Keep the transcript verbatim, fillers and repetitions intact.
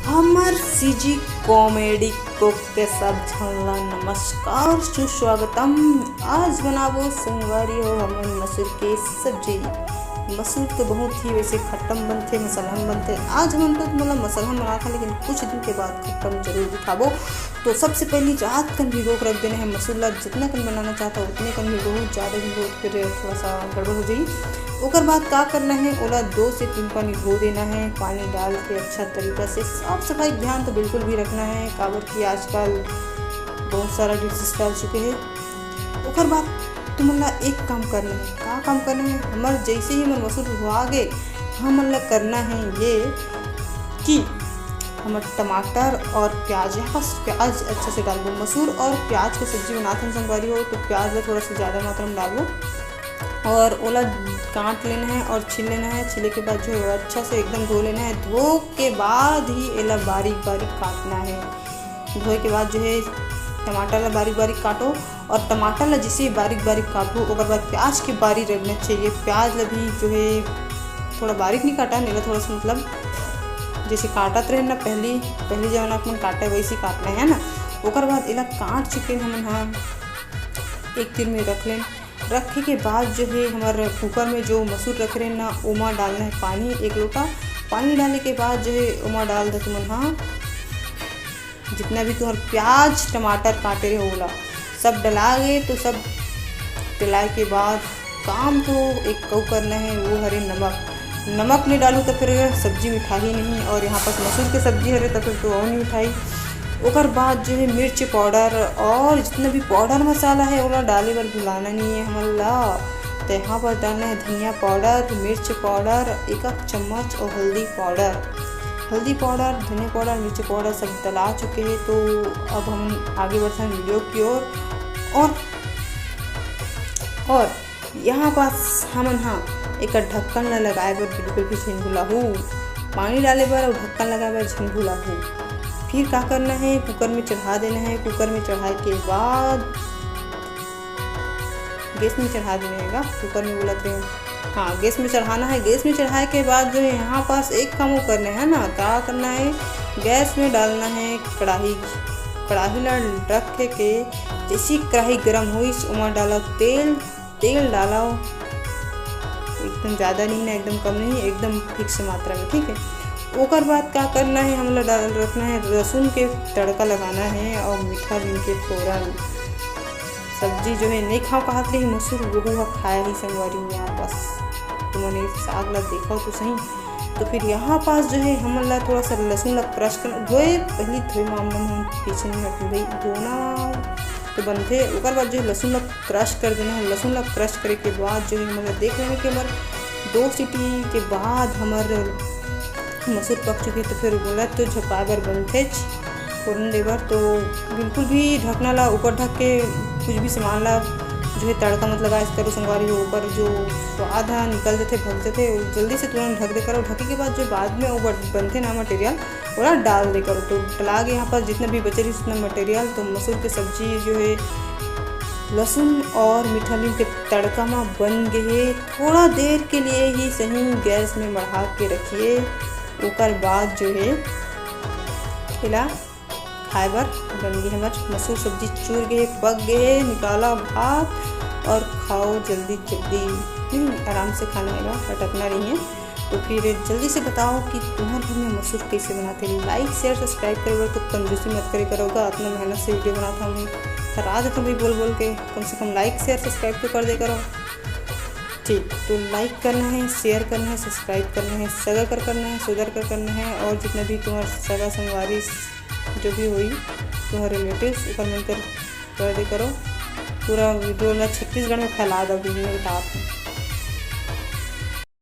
हमर CG comedy cook के सब झन ला नमस्कार, सुस्वागतम। आज बनाबो संगवारी हो हमन मसूर के सब्जी। मसूर तो बहुत ही वैसे खट्टम बनथे, मसलहम बनथे। आज हमन तो मतलब मसलहम बनाथन, लेकिन कुछ दिन के बाद खट्टम जरूर दिखाबो। तो सबसे पहली रात कन भिगो के रख देना है मसूर ला। जितना कन बनाना चाहता उतने कन भिगो, ज़्यादा भिगो फिर थोड़ा सा गड़बड़ हो जाई। ओकर बाद का करना है, ओला दो से तीन पानी धो देना है। पानी डाल के अच्छा तरीका से साफ सफाई ध्यान तो बिल्कुल भी रखना है, काबर कि आजकल बहुत सारा डिजीज फैल चुके हैं। ओकर बाद तुमन ला एक काम करना है। का काम करना है? हमर जैसे ही हमर मसूर धुआ गे, हमन ला करना है ये कि हमर टमाटर और प्याज, यहाँ पास प्याज अच्छा से डालबो। मसूर और प्याज के सब्जी बनात हन संगवारी हो, तो प्याज ला थोड़ा सा ज़्यादा मात्रा में डालबो और ओला काट लेना है और छील लेना है। छीले के बाद जो है अच्छा से एकदम धो लेना है। धो के बाद ही एला बारीक बारीक काटना है। धोए के बाद जो है टमाटर ला बारीक बारीक काटो और टमाटर ला जैसे ही बारीक बारीक काटो, ओकर बाद प्याज के बारीक रखना चाहिए। प्याज ला भी जो है थोड़ा बारीक नहीं काटा, नहीं ला थोड़ा सा मतलब जैसे काटत रहे ना पहली पहली जवन अपन काटे वैसे ही काटना है ना। ओकर बाद एला काट चुके हमन हाँ एक तीर में रख लेन। रखे के बाद जो है हमार कुकर में जो मसूर रख रहे ना, ओमा डालना है पानी एक लोटा। पानी डाले के बाद जो है ओमा डाल दे तुमन हाँ जितना भी तुम्हार प्याज टमाटर काटे रहे ओला सब डला गए। तो सब डलाए के बाद काम तो एक कऊ करना है, वो हरे नमक। नमक नहीं डालू तो फिर सब्जी मिठाही नहीं, और यहाँ पास मसूर के सब्जी हरे तो फिर तो और नहीं मिठाही। ओकर बाद जो है मिर्च पाउडर और जितना भी पाउडर मसाला है ओला डाले बर भुलाना नहीं है हमन ला। तो यहाँ पर डालना है धनिया पाउडर, मिर्च पाउडर, एक आध चम्मच और हल्दी पाउडर। हल्दी पाउडर, धनिया पाउडर, मिर्च पाउडर सब डला चुके हैं। तो अब हम आगे बढ़ते हैं वीडियो की ओर। और, और यहाँ पास हमन हा एकर ढक्कन ला लगाए बर बिल्कुल भी झिन भुलाहू। पानी डाले बर और ढक्कन लगाए बर झिन भुलाहू। फिर का करना है, कुकर में चढ़ा देना है। कुकर में चढ़ाए के बाद गैस में चढ़ा देना है, कुकर में बोलत रहे। हाँ, गैस में चढ़ाना है। गैस में चढ़ाए के बाद जो है यहाँ पास एक काम और करना है ना, का करना है, गैस में डालना है कढ़ाई। कढ़ाई ला रखे के जैसी कढ़ाई गरम होइस ओमा डाला तेल। तेल डाला एकदम ज़्यादा नहीं ना एकदम कम नहीं, एकदम फिक्स मात्रा में, ठीक है। ओकर बाद का करना है, हमला डाल रखना है लहसुन के तड़का लगाना है और मीठा नीम के फोरन। सब्जी जो है नहीं खाओ कहत रही मसूर, वो खाए ही संगवारी में आप बस। तुमन ये साग ला देखो तो सही। तो फिर यहाँ पास जो है हमन ला थोड़ा सा लहसुन ला क्रश कर धोए, पहली धोए मामला में हम पीछे नहीं हटते भाई, धोना तो बनते। ओकर बाद जो है लहसुन ला क्रश कर देना है। लहसुन ला क्रश करे के बाद जो है हमन ला देख लेना कि हमर दो सीटी के बाद हमर मसूर पक चुकी, तो फिर ओला तो झपाए बर बनथेच। फोरन दे बर तो बिल्कुल भी ढकना ला ऊपर ढक के कुछ भी सामान ला जो है तड़का मत लगाए करो संगवारी हो, ओकर जो स्वाद है निकल जाते, भग जाते। जल्दी से तुरंत ढक दे करो। ढके के बाद जो बाद में वो बन- बनथे ना मटेरियल, ओला डाल दे करो। तो डला के यहाँ पर जितना भी बचे रही उतना मटेरियल, तो मसूर के सब्जी जो है लहसुन और मीठा नीम के तड़का में बन गए है। थोड़ा देर के लिए ही सही गैस में बढ़ा के रखिए। ओकर बाद जो है एला खाए बर बन गए हमर मसूर सब्जी। चूर गए, पक गए, निकाला भात और खाओ जल्दी जल्दी। हम्म, आराम से खाना है, अटकना नहीं है। तो फिर जल्दी से बताओ कि तुम्हारे घर में मसूर कैसे बनाते हैं। लाइक शेयर सब्सक्राइब करे बर तो कंजूसी मत करे करोगा। इतना मेहनत से वीडियो बनाता हूँ मैं, हरा देता हूँ भाई बोल बोल के। कम से कम लाइक शेयर सब्सक्राइब तो कर दे करो। ठीक, तो लाइक करना है, शेयर करना है, सब्सक्राइब करना है, सगा कर करना है, सोदर कर करना है, और जितना भी तुम्हार सगा संगवारी जो भी हुई तुम्हारे रिलेटिव्स ओकर मन कर कर दे करो। पूरा वीडियो ला छत्तीसगढ़ में फैला दो, वीडियो में बतात हूँ।